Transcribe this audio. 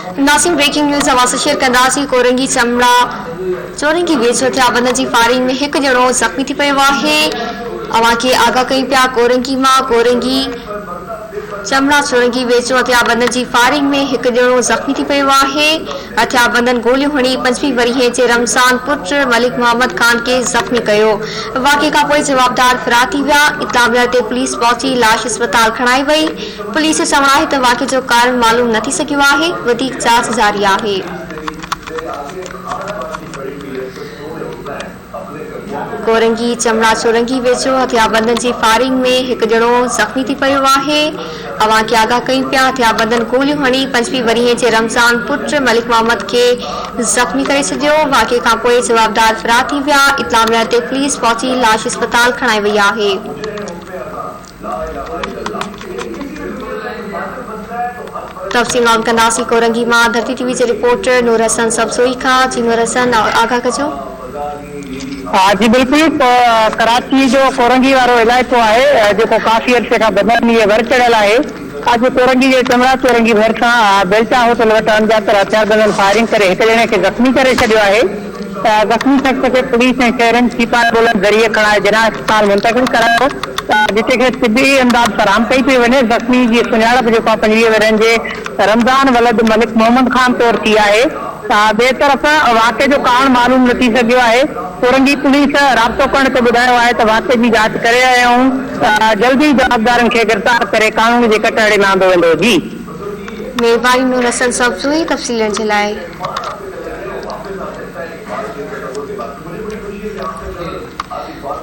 ناظرين breaking news اوهان سان شيئر ڪنداسين ڪورنگي چمڙا چورنگي ويجهو هٿياربندن جي فائرنگ ۾ هڪ ڄڻو زخمي ٿي پيو آهي اوهان کي آگاهه ڪيون پيا ڪورنگي مان ڪورنگي چمڙا چورنگي ويجهو هٿياربندن جي فائرنگ ۾ هڪ ڄڻو زخمي ٿي پيو آهي هٿياربندن گوليون هڻي 25 ورهين جي رمضان پٽ ملڪ محمد خان کي زخمي ڪيو واقعي کانپوء جوابدار فرار ٿي ويا اطلاع ملڻ تي پوليس پهچي لاش اسپتال کڻائي وئي پوليس جو چوڻ آهي ته واقعي جو ڪارڻ معلوم نه ٿي سگهيو آهي، وڌيڪ جاچ جاري آهي. ڪورنگي، چمڙا چورنگي ويجهو هٿياربندن جي فائرنگ ۾ هڪ ڄڻو زخمي ٿي پيو آهي، اوهان کي آگاهه ڪيون پيا هٿياربندن گوليون هڻي 25 ورهين جي رمضان پٽ ملڪ محمد کي زخمي ڪري ڇڏيو، واقعي کانپوء جوابدار فرار ٿي ويا، اطلاع ملڻ تي پوليس پهچي لاش اسپتال کڻائي وئي آهي. تفصيل معلوم ڪنداسين ڪورنگي مان ڌرتي ٽي وي جي رپورٽر نور حسن سبزوئي کان جي نور حسن آگاهه ڪجو. ها جي بلڪل ڪراچي جو ڪورنگي وارو علائقو آهي جيڪو ڪافي عرصي کان بدامني جي ور چڙهيل آهي اڄ ڪورنگي جي چمڙا چورنگي ڀرسان بيلچا هوٽل وٽ اڻڄاتل هٿياربندن فائرنگ ڪري هڪ ڄڻي کي زخمي ڪري ڇڏيو آهي. زخمي شخص کي پوليس ۽ شهرين سيپاري ٻولن ذريعي کڻائي جناح اسپتال منتقل ڪرايو جتي کيس طبي امداد فراهم ڪئي پئي وڃي. زخمي جي سڃاڻپ جيڪو 25 ورهين جي رمضان ولد ملڪ محمد خان طور ٿي آهي. ٻئي طرف واقعي جو ڪارڻ معلوم نه ٿي سگهيو آهي. ڪورنگي پوليس رابطو ڪرڻ تي ٻڌايو آهي ته واقعي جي جاچ ڪري رهيا آهيون جلد ئي جوابدارن کي گرفتار ڪري قانون جي ڪٽهڙي ۾ آندو ويندو. جي. مهرباني نور حسن سبزوئي تفصيل ڏيڻ جي لاء.